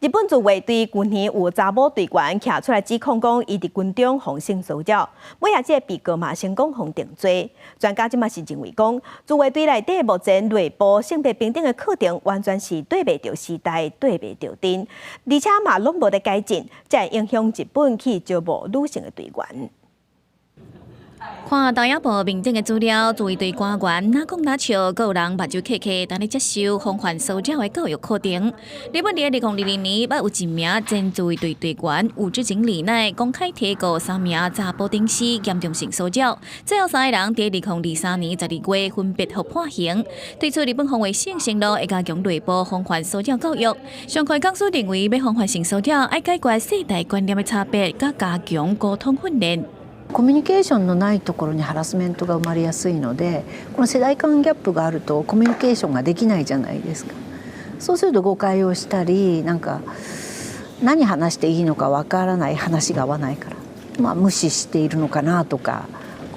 日本自衛隊舊年有查某隊員徛出來指控講，伊佇軍中予性騷擾，尾仔這个被告嘛成功予定罪。專家這馬是認為講，自衛隊內底目前內部性別平等的課程完全是對袂著時代，對袂著陣，而且嘛攏無咧改進，才會影響日本去招募女性的隊員。看大野部面頂的資料，自衛隊官員若講若笑，閣有人目睭瞌瞌，等咧接受防範騷擾的教育課程。日本佇二零二二年，捌有一名前自衛隊隊員武志井里奈公開提告三名查埔頂司嚴重性騷擾，最後三个人佇2023年12月分別予判刑。對此，日本防衛省承諾會加強內部防範騷擾教育。上課講師認為，欲防範性騷擾，愛解決世代觀念的差別，佮加強溝通訓練。コミュニケーションのないところにハラスメントが生まれやすいので、この世代間ギャップがあるとコミュニケーションができないじゃないですか。そうすると誤解をしたり、なんか何話していいのかわからない、話が合わないから、まあ、無視しているのかなとか、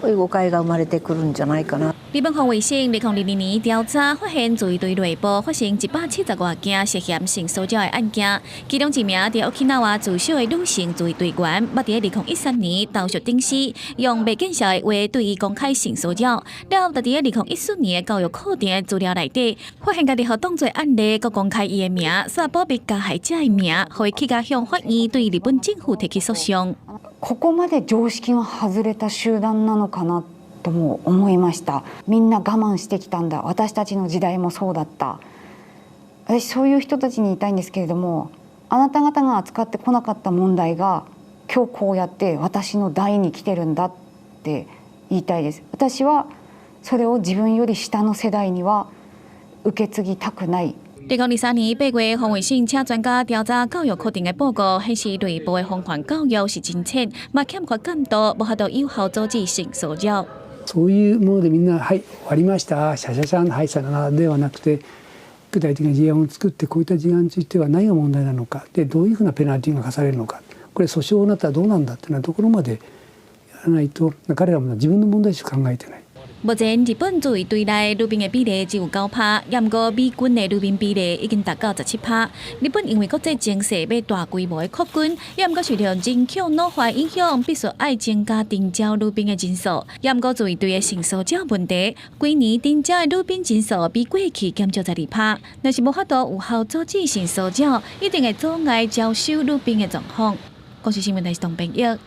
こういう誤解が生まれてくるんじゃないかな。日本防衛省2022年調查發現，自衛隊內部發生170外件涉嫌性騷擾的案件，其中一名佇沖繩自小的女性自衛隊員，捌佇2013年投訴頂司，用袂見笑的話對伊公開性騷擾。了後，佇2014年的教育課程資料內底，發現家己予當做案例，閣公開伊的名，煞保密加害者的名，予伊去共向法院對日本政府提起訴訟。ここまで常識が外れた集団なのかなとも思いました。みんな我慢してきたんだ。私たちの時代もそうだった。私、そういう人たちに言いたいんですけれども、あなた方が扱ってこなかった問題が、今日こうやって私の代に来てるんだって言いたいです。私はそれを自分より下の世代には受け継ぎたくない。2023年8月，防衛省請專家調查教育課程的報告顯示，內部的防範教育是真淺，嘛欠缺監督，無法度有效阻止性騷擾。そういうものでみんな、はい、終わりました、シャシャシャン、はい、さよならではなくて、具体的な事案を作って、こういった事案については何が問題なのか、で、どういうふうなペナルティが課されるのか、これ訴訟になったらどうなんだっていうようなところまでやらないと、彼らも自分の問題しか考えてない。目前日本自衛隊內女兵的比例只有9趴，毋過美軍的女兵比例已經達到17趴。日本因為國際情勢欲大規模的擴軍，也毋過受著人口老化影響，必須愛增加徵召女兵的人數。也毋過自衛隊的性騷擾問題，幾年徵召的女兵人數比過去減少12趴。若是無法度有效阻止性騷擾，一定會阻礙招收女兵的狀況。公視新聞台是董編譯。